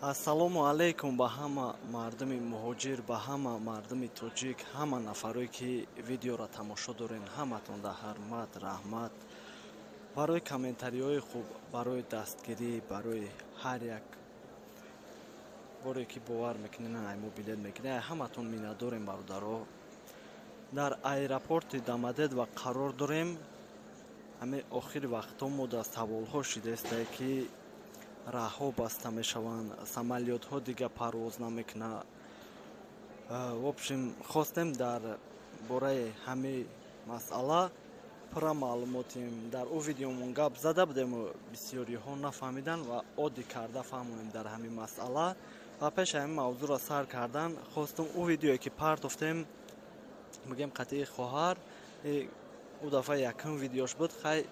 Ассалому алайкум ба ҳама мардуми муҳоҷир, ба ҳама мардуми тоҷик, ҳама нафарое, ки видеоро тамошо дорен, ҳаматон да ҳурмат, раҳмат барои комментариҳои хуб, барои дастгирӣ, барои ҳар як боре, ки бовар мекунен, ай мо билет мекунем, ҳаматон миннатдорем, бародаро. Дар аэропорти Домодедово қарор дорем. Ҳамин охири вақтҳо мо дар саволҳо шидаистае, ки раҳҳо баста мешаванд, самолётҳо дига парвоз намекунад. В общем, хостем дар бораи ҳамин масъала пурра маълумотем. Дар ӯ видеомон гап зада будему, бисёриҳо нафаҳмиданд ва оддӣ карда фаҳмонем дар ҳамин масъала. Ва пеши ҳамин мавзӯъро сар кардан хостум ӯ видеое, ки партофтем, мегӯем, қатъии хоҳар, ӯ дафъа якум видеош буд. Хай,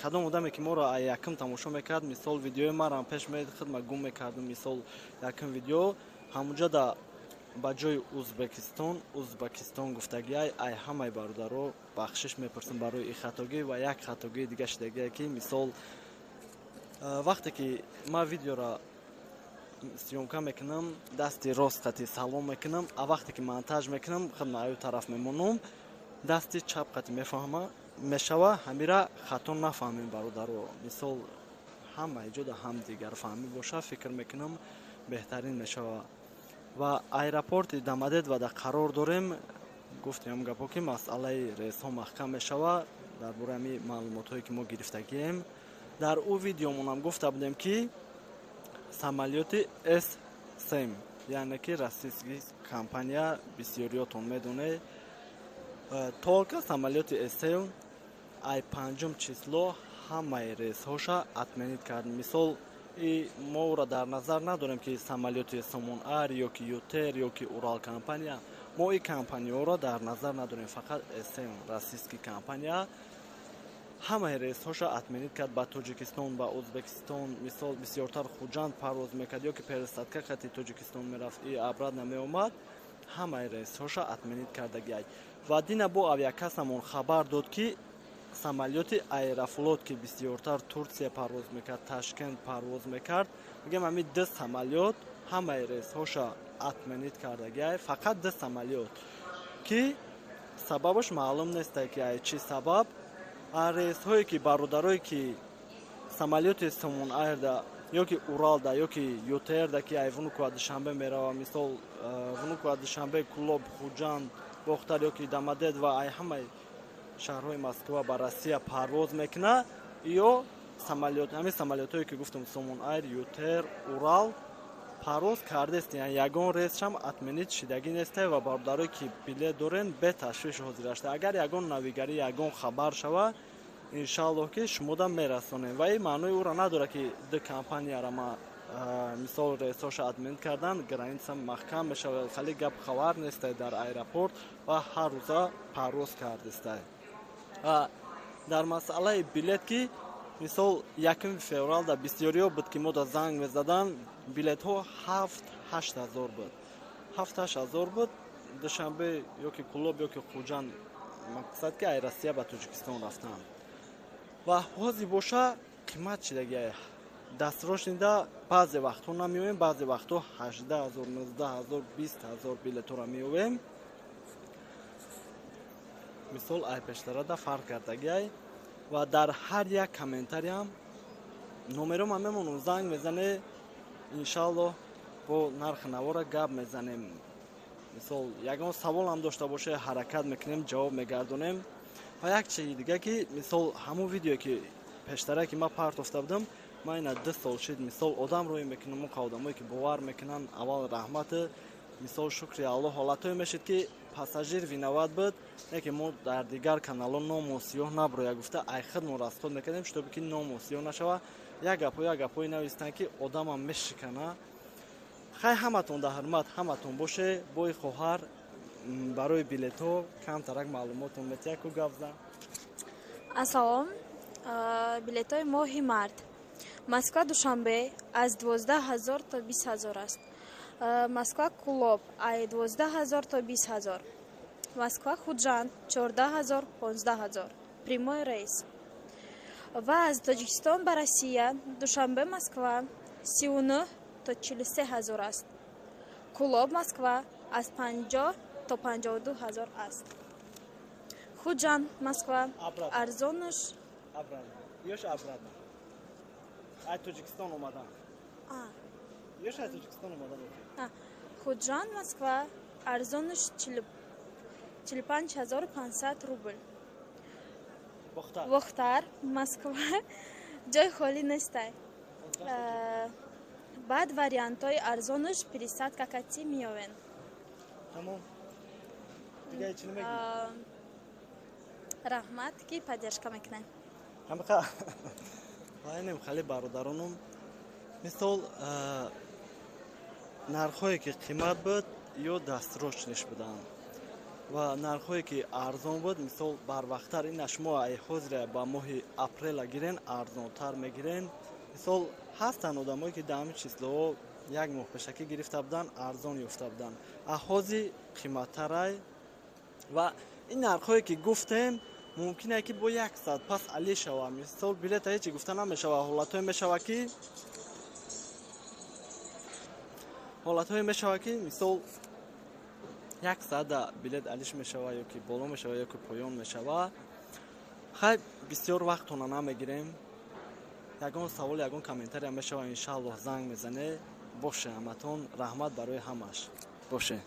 кадом одаме, ки моро якум тамошо мекард, мисол, видеои марам пеш хидма гум мекардум. Мисол, якум видео ҳамунҷа да ба ҷои Узбекистон Узбакистон гуфтагиай. Ай ҳамаи бародаро бахшиш мепурсам барои и хатогӣ. Ва як хатогии дига шидагие, ки, мисол, вақте ки ман видеоро съёмка мекунам, дасти рост қати салом мекунам, а вақте ки монтаж мекунам, хидма аю тараф мемонам, дасти чап қати мефаҳма мешава. Ҳамира хато нафаҳмем, бародаро. Мисол, ҳама иҷода ҳамдигарфаҳмӣ боша, фикр мекунам, беҳтарин мешава. Ва аэропорти Домодедово қарор дорем. Гуфтем гапо, ки масъалаи рейсҳо маҳкам мешава, дар бораи ҳамин маълумотҳое, ки мо гирифтагием. Дар ӯ видеомонам гуфта будем, ки самолёти С7, яъне ки российский компания, бисёриётон медонед, только самолёти С7 ай панҷум число ҳамаи рейсҳоша отменить кард. Мисол, и мо ӯро дар назар надорем, ки самолёти Сомон Айр ё ки ЮТэйр ё ки Урал компания. Мо и компанияҳоро дар назар надорем, фақат С7, российский компания, ҳамаи рейсҳоша отменить кард ба Тоҷикистон, ба Ӯзбекистон. Мисол, бисёртар Хуҷанд парвоз мекард ё ки пересадка хати Тоҷикистон мерафт и обратно меомад, ҳамаи рейсҳоша отменить кардагиай. Ва дина бо авиакассамон хабар дод, ки самолёти Аэрофлот, ки бисёртар Турсия парвоз мекард, Ташкент парвоз мекард, мегӯям, ҳамин ду самолёт ҳамаи рейсҳоша отменить кардагиай, фақат ду самолёт, ки сабабаш маълум несте, ки ай чӣ сабаб. Рейсҳое, ки бародарое, ки самолёти Сомон Айрда ё ки Уралда ё ки ЮТРда, ки ай Внуково, Душанбе мерава, мисол, Внуково, Душанбе, Кулоб, Хуҷанд, Бохтар ё ки Домодедово, ай ҳамаи шаҳрҳои Москва ба Россия парвоз мекунад, ё самолёт, ҳамин самолётҳое, ки гуфтам, Сомон Айр, ЮТР, Урал, парвоз кардест, ягон рейсшам отменить шидагӣ несте. Ва бародарое, ки билет дорен, беташвиш ҳозир шуда. Агар ягон навигарӣ, ягон хабар шава, иншааллоҳ, ки шумода мерасонем. Ва ин маънои ӯро надорад, ки ду компанияра ма, мисол, рейсҳоша отменить кардан, граница маҳкам мешавад. Хеле гап хабар нестай дар аэропорт ва ҳар рӯза парвоз кардестай. Дар масъалаи билет, ки, мисол, 1 февралда бисёриҳо буд, ки мо да занг мезадан, билетҳо 7-8 ҳазор буд, 7-8 ҳазор буд, Душанбе ё ки Кулоб ё ки Хуҷанд, мақсад, ки ай Россия ба Тоҷикистон рафтан. Ва ҳозир боша қимат шидагиай. Дастрочныйда баъзе вақтҳо намеёвем, баъзе вақтҳо 18 ҳазор, 19 ҳазор, 20 ҳазор билетҳоро меёвем. Мисол, ай пештарада фарқ кардагиай. Ва дар ҳар як комментариям номерома мемонам, занг мезане, иншааллоҳ, бо нархи навора гап мезанем. Мисол, ягон саволам дошта боше, ҳаракат мекунем, ҷавоб мегардонем. Ва як чизи дига, ки, мисол, ҳамун видеое, ки пештара, ки ман партофта будам, ман ина 2 сол шид, мисол, одам рӯй мекунам, муқа одамое, ки бовар мекунанд, аввал раҳмати, мисол, шукри Аллоҳ. Ҳолатҳое мешид, ки пассажир виноват буд, не ки мо дар дигар каналҳо ному сиёҳ наброя гуфта, ай худмо расход мекардем, чтобы ки ному сиёҳ нашава. Як гапҳо, як гапҳое навистанд, ки одамам мешикана. Хай, ҳаматон дар ҳурмат, ҳаматон боше. Бои хоҳар барои билетҳо камтарак маълумотон метия ку, гап зан. Ассалом. Билетҳои моҳи март: Москва — Душанбе аз 12 ҳазор то 20 ҳазор аст, Москва — Кулоб ай 12 ҳазор то 20 ҳазор, Москва — Хуҷанд 14 ҳазор, 15 ҳазор, прямой рейс. Ва аз Тоҷикистон ба Россия: Душанбе — Москва 39. то 43 ҳазор аст. Кӯлоб Москва аз 50 то 52 ҳазор аст. Хуҷанд Москва арзонаш ёш обратно. Ай Тоҷикистон омадан. Ёш ай Тоҷикистон омадан. Хуҷанд Москва арзонаш 45 500 рубл. Бохтар Москва ҷои холӣ нестай. Баъд вариантҳои арзонаш пересадка кати меёвен. Тамом. Дига чӣ намегӣ? Раҳмат, ки поддержка мекунем. Ҳамақа вайнем хали бародаронум, мисол, нархҳое ки қимат буд ё дастрочный ш буданд ва нархҳое ки арзон буд, мисол, барвақттар ина шумо ай ҳозира ба моҳи апрела гирен, арзонтар мегирен. Мисол, ҳастанд одамое ки дар ҳамин число ҳо як моҳ пешакӣ гирифта буданд, арзон ёфта буданд, а ҳози қиматтарай. Ва ин нархҳое ки гуфтем, мумкине ки бо як саат пас алӣ шава. Мисол, билета ҳечи гуфта намешава. Ҳолатҳое мешава ки мисол, як саата билет алиш мешава, ё ки боло мешава, ё ки поён мешава. Хай, бисёр вақтона намегирем. Ягон савол, ягон комментария мешава, иншааллоҳ, занг мезане. Боше, ҳаматон раҳмат барои ҳамаш. Боше.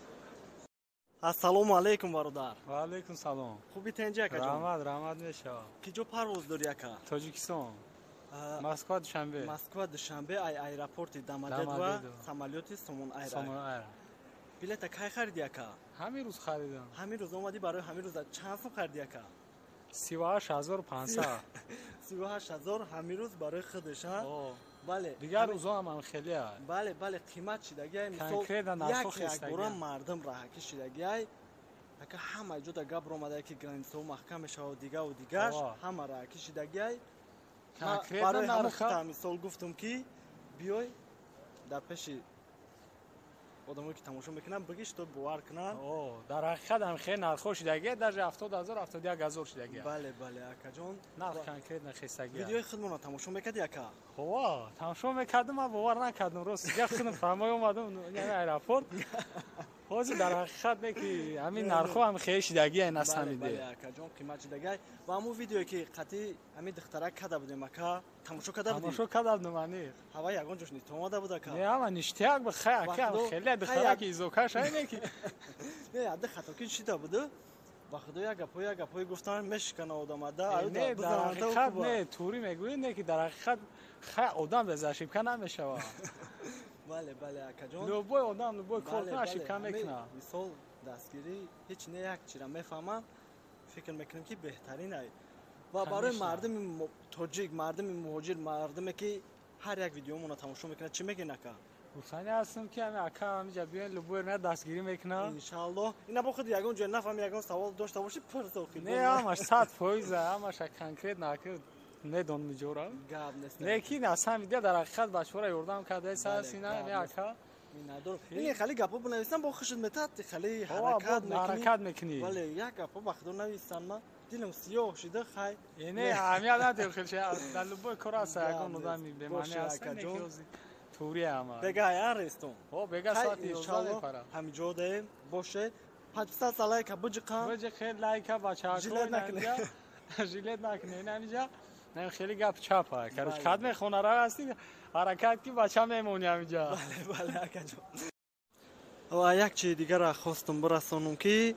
Ассалому алайкум, бародар. Ва алайкум салом. Хуби, тенҷи, акаҷон? Раҳмат, раҳмат мешавам. Киҷо парвоз дорӣ, ака? Тоҷикистон. Москва Душанбе. Москва Душанбе, ай аэропорти Домодедово, самолёти Сомон Айр. Сомон Айр. Билета кай хариди, ака? Ҳамин рӯз харидам. Ҳамин рӯз омадӣ, барои ҳамин рӯз чанд сум хариди, ака? 38 500. 38 000 ҳамин рӯз барои худаш, а? Бале. Дигар рӯзо ҳам хеле. Бале, қимат шидагиай, мисол, як якбора мардум раҳакӣ шидагиай, ака. Ҳама ҷода гап ромадае, ки граница ҳо маҳкам мешавад, дигаву дигаш, ҳама раҳакӣ шидагиай. Барои ҳамон мисол гуфтум, ки биёй дар пеши одамое ки тамошо мекунанд бигӣ, что бовар кунанд. Дар ҳақиқат ҳам хеле нархҳо шидагия, даже 70 000, 71 000 шидагия. Бале, акаҷон. Нарх конкретно хестагия. Видеои худмонро тамошо мекарди, ака? Ҳова, тамошо мекардам, ман бовар накардам, рост гап, худам фаҳмои омадам аэропорт. Ҳозир дар ҳақиқат не, ки ҳамин нархҳо ҳам хеле шидагия насамиде. Бале, акаҷон, қимат шидагия. Ва ҳамун видеое ки қатъи ҳамин духтарак када будем, ака, тамошо када будӣ? Тамошо када будам, ани. Ҳава ягон ҷош нитомада буд, ака? Не, ҳама ништяк бу, хай, ака, хеле духтараки изокаш айне ки. Не, ади хатоки шида буду, ба худо, як гапҳо, як гапҳое гуфтан, мешикана одамада. Не, дар ҳақиқат не, тури мегӯӣ, не, ки дар ҳақиқат хай одам без ошибка намешавад. Бале, акаҷон. Любой одам любой кор кунад, ошибка мекунад. Мисол, дастгирӣ ҳеҷ не, як чира мефаҳмам, фикр мекунем, ки беҳтарин ай. Ва барои мардуми тоҷик, мардуми муҳоҷир, мардуме ки ҳар як видеомонро тамошо мекунад, чӣ мегӯен, ака? Гуфтани ҳастам, ки ҳами ака ҳамиҷа биёен, любой ме дастгирӣ мекунад. Иншааллоҳ. Ина бо худ ягон ҷой нафаҳми, ягон савол дошта бошӣ, пурс охи. Не, ҳамаш 100%, ҳамаша конкретно ака медонам иҷора. Гап нест. Лекин аз ҳам видео дар ҳақиқат бачаҳоро ёрдам кардааст ина ҳами ака. Миннатдорам. Ин хали гапҳо бинависам, бо хушт метад, хали ҳаракат мекунӣ. Ҳаракат мекунӣ. Бале, як гапҳо ба худо нависам, ма дилам сиёҳ шида, хай. Не, аҳамият надем хел, дар любой кор аст ягон одами бемаъни аст, тури ҳама. Бега ая рестон. О, бега соати 11 мепарам. Ҳамиҷо даем, боше. Подписаться, лайка биҷиқам. Биҷиқе, лайка, бачаҳако. Жалеть накунед. Жалеть накунед ҳамиҷа. Не, хеле гап чапа. Короче, кад мехонара ҳастӣ, ҳаракат ки бача мемонӣ ҳамиҷа. Бале, акаҷон. Ва як чизи дигарро хостум бирасонам, ки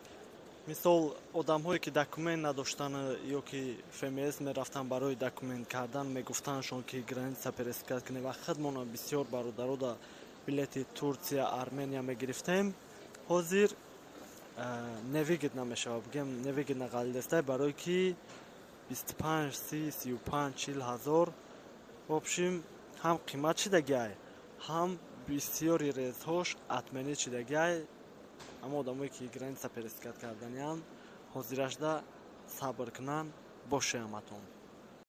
мисол, одамҳое ки документ надоштанд ё ки ФМС мерафтанд барои документ кардан, мегуфтандшон, ки граница пересекать кунем, ва худмона бисёр бародарода билети Турция, Армения мегирифтем. Ҳозир невыгодно мешавад, бигем, невыгодно ғалидестай, барое ки 25, 30, 35, 40 ҳазор, в общем, ҳам қимат шидагиай, ҳам бисёри рейсҳош отменить шидагиай. Аммо одамое ки граница пересекать карданианд, ҳозирашда сабр кунанд. Боше ҳаматон.